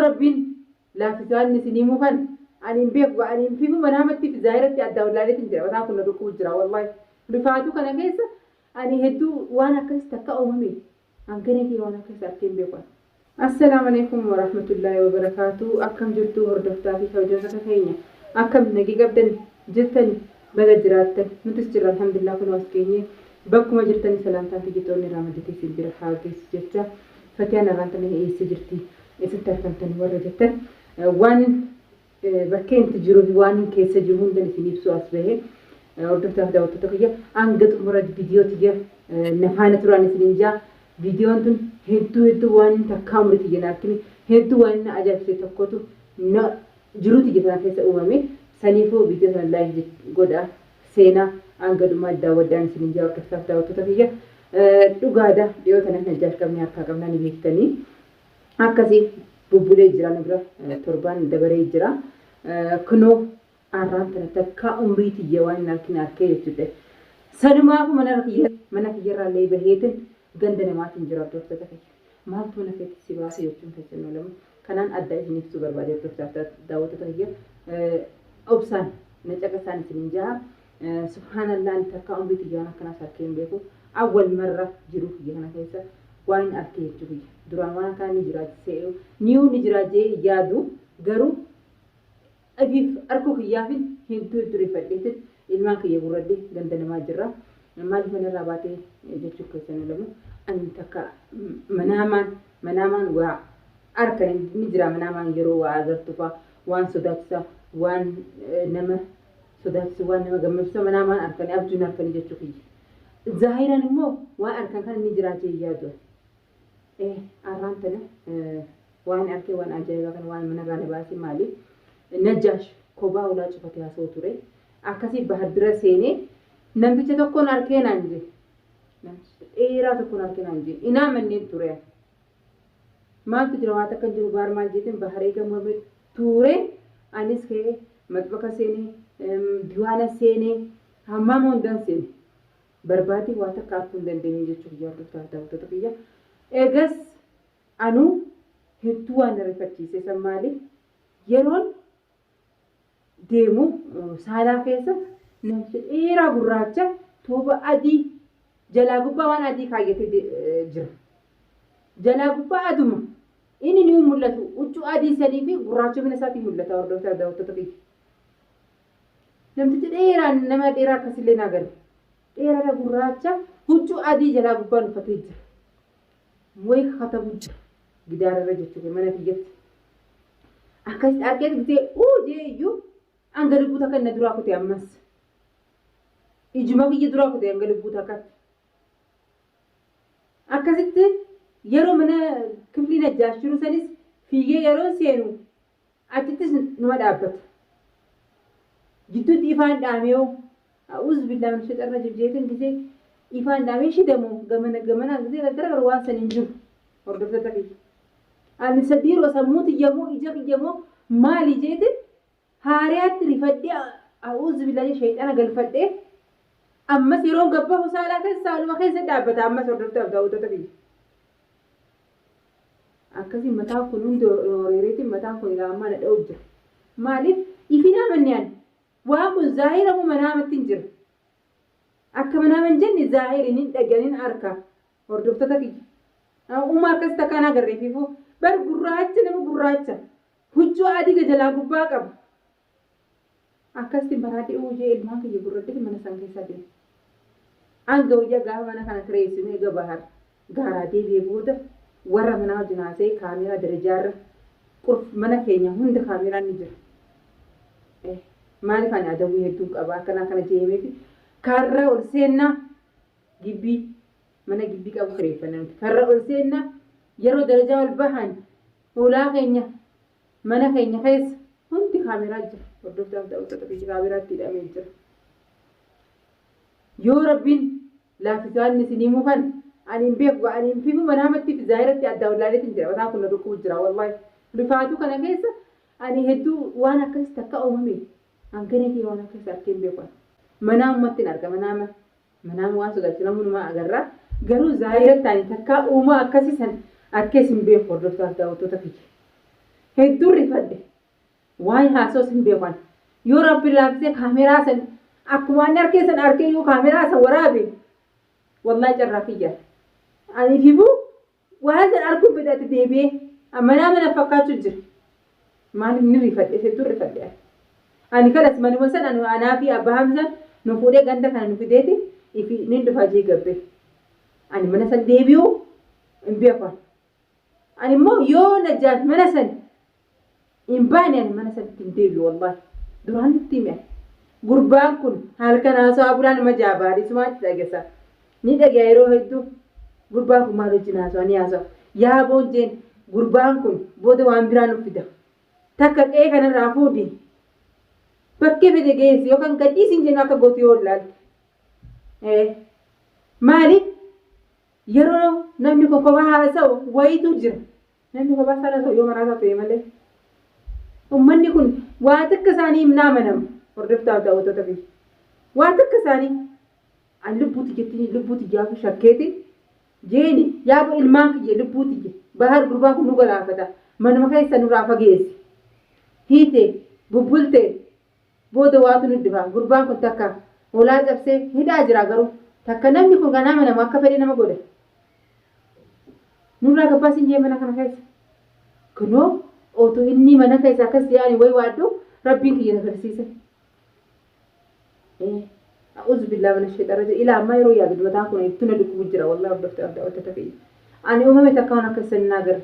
Rabbiin laaffise waan isin himuu kan ani hin beeku, ani hin fiigu manaamatti fi zaahiratti adda wallaaleetiin jira. Mataan kun na dhukkubu jira wallaahi. Rifaatuu kana keessa ani hedduu waan akkasii takka uumame hangana kee waan akkasii arkee hin beeku ani. Assalaamu alaikum warahmatullaahi wabarakaatu. Akkam jirtu hordoftaa fi kabajamtoota keenya? Akkam nagee qabdan jirtani? Baga jiraattan. Nutis jirra, alhamdulillah. Kunoo as geenye. Bakkuma jirtani salaamtaan tiyya xoonni irraa madditee isin bira haa geessu jecha, Fatiyaan arraan tana eessa jirti, eessatti argamtan warra jettan, waan bakkeen itti jiruu fi waan keessa jiru hundan isin ibsu as bahe. Hordoftaa fi daawwattoota kiyya, hanga xumura viidiyoo tiyya na faana turaan isinin jaa. Viidiyoon tun hedduu hedduu waan hin takkaa umurii tiyya na argine, hedduu waan na ajaa'ibsiise tokkotu na jiruu tiyya tana keessa uumame. Saniifuu viidiyoo tana like godha, seenaa hanga dhumaa daawwadhaan isinin jaa. Hordoftaa fi daawwattoota kiyya, dhugaadha, dhiyoo tana Najjaash qabnee harkaa qabnaa ni beektanii. Akkasii bubbulee jira, nu bira torbaan dabaree jira. Kunoo arraan tana takkaa umrii tiyya waan hin argine arkee jechuudha. Sanumaafu mana kiyyarraa illee baheetin ganda namaatiin jira hordoftoota kiyya. Maaltu mana keetti si baase jechuun keessan oolamu. Kanaan adda isin ibsuu barbaade, hordoftoota daawwattoota kiyya. Obsaan na caqasaan isinin jaha. Subhaanallah, ani takkaa umrii tiyya waan akkanaas arkee hin beeku. Awwal marra jiruu kiyya kana keessa waan hin arkee jechuu kiyya. Duraan waan akkanaa ni jira se'u niyuu ni jira jee yaadu, garuu ifiif arkuu kiyyaafin hedduu hedduu rifadheetin ilmaan kiyya gurradhe ganda namaa jirra. Maaliif manarraa baatee jechuun keessan olamu. Ani takka manaamaan waa arkan ni jira. Manaamaan yeroo waa agartu faa, waan sodaachisaa, waan nama sodaachisu, waan nama gammachiisa manaamaan arkanii, abjuun arkanii jechuu kiyya. Zaahiraan immoo waan arkan kana ni jira jee yaadu. Arraan tana waan arkee, waan ajaa'ibaa kana, waan manarraa na baase maali? Najjaash kophaa ulaa cufatee haasa'u ture. Akkasii Bahar bira seenee namticha tokkoon arkee naan jee. Namticha dheeraa tokkoon arkee naan jee. Inaa manneen ture. Maaltu jira? Waan takka hin jiru, Bahar maal jeetiin. Bahar eegamame ture. Anis ka'ee maxbaka seenee, diwaana seenee, hammaama hundaan seene. Barbaadee waa takka arguu hin dandeenye jechuuf kiyya, hordoftoota daawwattoota kiyya. Eegas anuu hedduu waan na rifachiise san maali? Yeroon deemu saalaa keessa namticha dheeraa gurraacha tooba adii jalaa gubbaa waan adii kaayyatee jira. Jalaa gubbaa aduma. Inni ni mul'atu. Huccuu adii sanii fi gurraachomina isaatiin mul'ata, hordoftoota daawwattoota kiyya. Namtichi dheeraan, nama dheeraa akkasillee naa gale. Dheeraadha, gurraacha, huccuu adii jalaa gubbaan uffatee jira. Wayi katabu jira. Gidaararra jechuudha mana kiyyatti. Akkasitti argee gisee uu jee iyyuu hanga lubbuu takka na duraa kute ammas. Ijuma kiyya duraa kute hanga lubbuu takkatti. Akkasitti yeroo mana kiflii Najjaash jiru sanis fiigee yeroo seenu achittis numa dhaabbata. Jidduutti ifaan dhaamee, a'uuz billaa min shayxaan rajiim jeetiin gisee ifaan dhaamee shidamu gamana gamanaan gisee gargar waan san hin jiru, hordoftoota kiyya. Ani sadiiroo sammuu tiyyamoo ija kiyyamoo maali jeetiin haariyaatti rifadhee, a'uuz billaa shayxaana galfadhee, ammas yeroon gabbahu saalaa keessa, saaluma keessa dhaabbata ammas, hordoftoota daawwattoota kiyya. Akkasii mataan kun hundi horiireetiin mataan kun ilaa ammaa na dha'u jira. Maaliif ifinaa manni ani waan kun zaahira moo manaamatti hin jira. Akka manaama hin jenne zaahiri nin dhaganin arka, hordoftoota kiyya. Uumaa akkas takkaan agarreefiifuu bar gurraacha, nama gurraacha huccuu adii gajalaa gubbaa qaba. Akkasitti maraadhee uujee ilmaan kiyya gurradhee mana san keessa deema. Hanga guyyaa gaafa mana kana kireessinu, eega Bahar gaaraa deebi'ee booda, warra manaa wajjin haasa'ee, kaameeraa darajaarra qurf mana keenya hunda kaameeraan ni jira. Maaliif ani adawwii hedduun qaba akkana akkana jeemeefi karra ol seennaa, gibbii mana gibbii qabu kireeffanna nuti, karra ol seennaa yeroo darajaa ol bahan hulaa keenya mana keenya keessa hundi kaameeraa jira. Hordoftoota daawwattoota biyya, kaameraatti hidhamee jira. Yoo Rabbiin laaffise waan isin himuu kan ani hin beeku, ani hin fiigu manaamatti fi zaahiratti adda wallaaleetiin jira. Mataan kun na dhukkubu jira wallaahi. Rifaatuu kana keessa ani hedduu waan akkasii takka uumame hangana kee waan akkasii arkee hin beeku. Manaamumatti hin arga, manaama manaama waan sodaachisu namunumaa agarra. Garuu zaahiratti ani takka uumaa akkasii san arkees hin beeku, hordoftoota daawwattoota kiyya. Hedduu rifadhe. Waan haasa'us hin beeku ani. Yoo Rabbi laaffisee kaameraa san akkuma inni harkee san arkee yoo kaameraa san waraabe wallahi carraa kiyya. Ani fifuu waan san arguun fedha itti deebi'ee manaa mana fakkaachuu jira. Maaliif ni rifadhe hedduu rifadhe ani. Ani kalas manuma san ani anaa fi Abbaa Hamzaan nu fuudhee ganda kana nu fideeti ifi nin dhufa jee gabbe. Ani mana san deebi'uu hin beeku ani. Ani immoo yoo Najjaash mana san hin baane ani mana sanitti hin deebi'u wallaahi. Duraan nutti hime. Gurbaan kun halkan haasawaa bulaa nama jaabaadha isumaatti dhagesa. Ni dhagaya yeroo hedduu. Gurbaan kun maal wajjin haasawa ni haasawa. Yaa boon jeen gurbaan kun booda waan biraa nuuf fida. Takka qe'ee kanarraa fuudhi. Bakkee fedhe geessi yookaan gadhiisi hin jennu akka gootu yoo wallaalte. Maaliif Yeroo namni kun kophaa haasa'u wayiitu jira. Namni kophaa isaa haasa'u yoo maraataa ta'e malee. Uummanni kun waa takka isaanii hin amanamu. Hordoftoota daawwattoota kiyya. Waa takka isaanii an lubbuu tiyyatti lubbuu tiyyaaf shakkeetiin jeeni yaaba ilmaan kiyya lubbuu tiyya bahar gurbaan kun nu galaafata manuma keessa nurraa fageessi. Hiite bubbulte Booda waatu nu dhufa. Gurbaan kun takka hoolaa cabsee hidhaa jira garuu takka namni kun kan amanamu akka fedhe nama godha. Nurraa gabbaasiin jee mana kana keessa. Kunoo otuu inni mana keessa akkas jee ani wayi waadhu rabbiin kiyya na agarsiise. A'uuzu billaa mana sheexarra jira. Ilaa ammaa yeroo yaadu mataan kun itti na dhukkubu jira wallahi hordofte abda hojjeta kiyya. Ani uumame takka waan akka isin naa gara.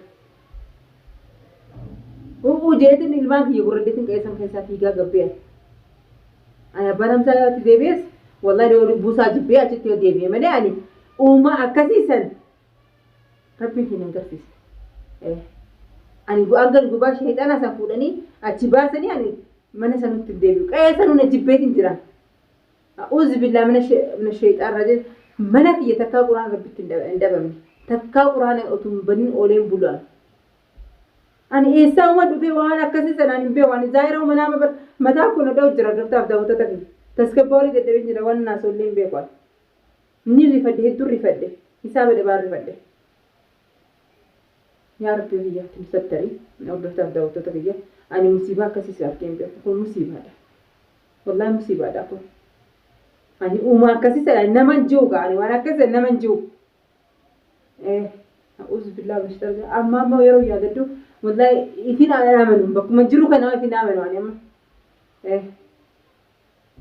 U'uu jeetin ilmaan kiyya gurraddeetin qeessan keessaa fiigaa gabbee ani. Ani abbaan hamsaa yoo itti deebi'es wallahi yoo lubbuu isaa jibbee achitti yoo deebi'e malee ani uumaa akkasii san rabbiin hin agarsiisne. Ani hanga gurbaa sheexanaa san fuudhanii achi baasanii ani mana sanutti hin deebi'u. Qe'ee sanuu na jibbeetin jira. A'uuzu billaa mina sheexaan rajiim. Mana kiyya takkaa quraana rabbitti hin dhabamne. Takkaa quraana otoo hin banin ooleen bulaan. Ani eessaa uma dhufee waan akkasii sanaan hin beeku. Ani zaayira uma nama bar mataa kun dha'u jira hordoftaaf daawwattoota kiyya. Tasgabbaa olii dadhabeen jira waan naasoo illee hin beeku ani. Ni rifadhe hedduu rifadhe. Hisaaba dabaan rifadhe. Yaa Rabbii kiyya ati nu sattari hordoftaaf daawwattoota kiyya. Ani musiibaa akkasii si arkee hin beeku. Kun musiibaadha. Wallahi musiibaadha kun. Ani uumaa akkasii sana naman jiru gaa ani waan akkasii sana naman jiru. A'uuzu billaa min shaytaan amma amma yeroo yaadadhu wallahi ifin amanu bakkuma jiru kana ifin amanu ani amma.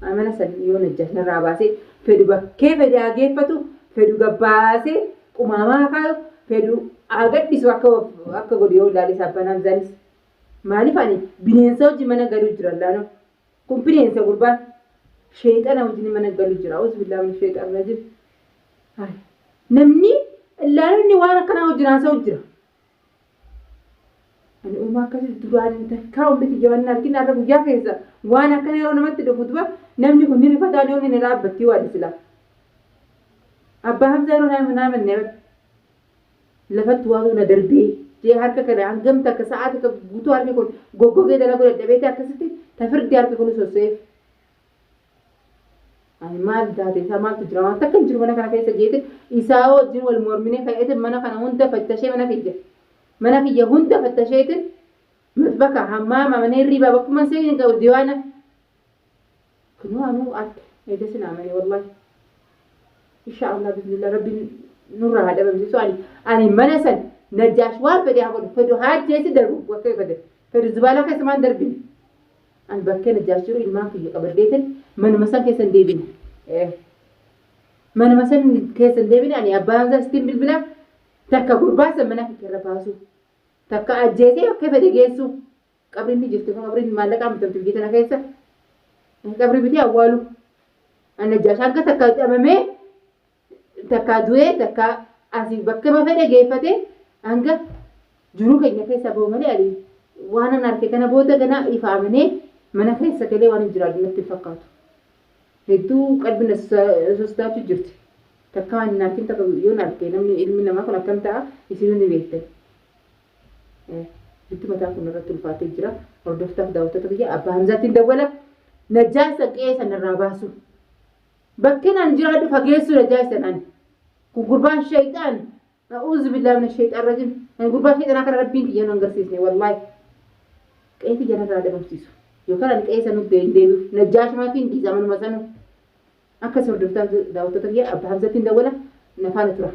Amana san yoo najjash narraa baasee fedhu bakkee fedhe haa geeffatu fedhu gabbaasee qumaamaa kaayu fedhu haa gadhisu akka akka godhu yoo ilaale sabbaan hamzaanis. Maaliif ani bineensa wajjin mana galuu jira laanoo. Kun bineensa gurbaan sheexana wajjin mana galu jira. Auzu billaahi min sheexaan rajiim. Namni ilaalonni waan akkanaa wajjin haasa'u jira. Ani uumaa akkasii duraan takkaa umri kiyya waan argin har'a guyyaa keessa waan akkana yeroo namatti dhufu duba namni kun ni rifataa ni onni na dhaabbattii waan sila. Abbaa Hamzaa yeroo naa naa lafatti waatu na darbee jee harka kana hangam takka sa'aa takka guutuu harki kun goggogee dalaguu dadhabeeti akkasitti tafirdi harki kun sosso'eef. Ani maal taate isaa maaltu jira waan takka hin jiru mana kana keessa jeete isaa wajjin wal mormine ka'eetin mana kana hunda fattashee mana kiyya mana kiyya hunda fattasheetin matbaka hammaama mana hirriibaa bakkuma seenin qabu diwaana kunoo anuu arge eegasi naa mane wallahi. Insha Allah bismillah rabbiin nurraa haa dhabamsiisu ani ani mana san najjaash waan fedhe haa godhu fedhu haa ajjeesi darbu bakkee fedhe fedhu zubaalaa keessa maan darbine ani bakkee najjaash jiru ilmaan kiyya qabadheetin manuma san keessa hin deebine manuma san keessa hin deebine ani abbaa Hamzaa sittiin bilbila takka gurbaa san mana kiyya irra baasu takka ajjeesee bakkee fedhe geessu qabriin ni jirti qabriin maallaqaan bitamti biyya tana keessa qabrii bitee awwaalu Najjaash hanga takka dhabamee takka du'ee takka asii bakka fedhe geeffate hanga jiruu keenya keessa bahu malee ani waan an arke kana booda ganaa ifa amanee mana keessa galee waan hin jiraadhu natti hin fakkaatu. Hedduu qalbi na sosodaachuu jirti. Takka waan hin arkin takka yoon arke namni ilmi namaa kun akkam ta'a isinuu ni beektan. Bitti mataa kun irratti ulfaatee jira. Hordoftaaf daawwattoota kiyya abbaa Hamzaatti dawwala. Najjaasa qe'ee sanarraa baasu. Bakkeen an jiraadhu fageessuu najjaasa ani. Kun gurbaan sheexaan. A'uuzu billaahi mina sheexaan rajiim. Ani gurbaa sheexanaa kana rabbiin kiyya nu agarsiisne wallaahi. Qe'ee tiyya narraa dhabamsiisu. Yookaan ani qe'ee sanutti hin deebi'u. Najjaashumaa fi hin dhiisa manuma sanuu. Akkas hordoftaa daawwattoota kiyya Abbaa Hamzatti hin dawwala na faana tura.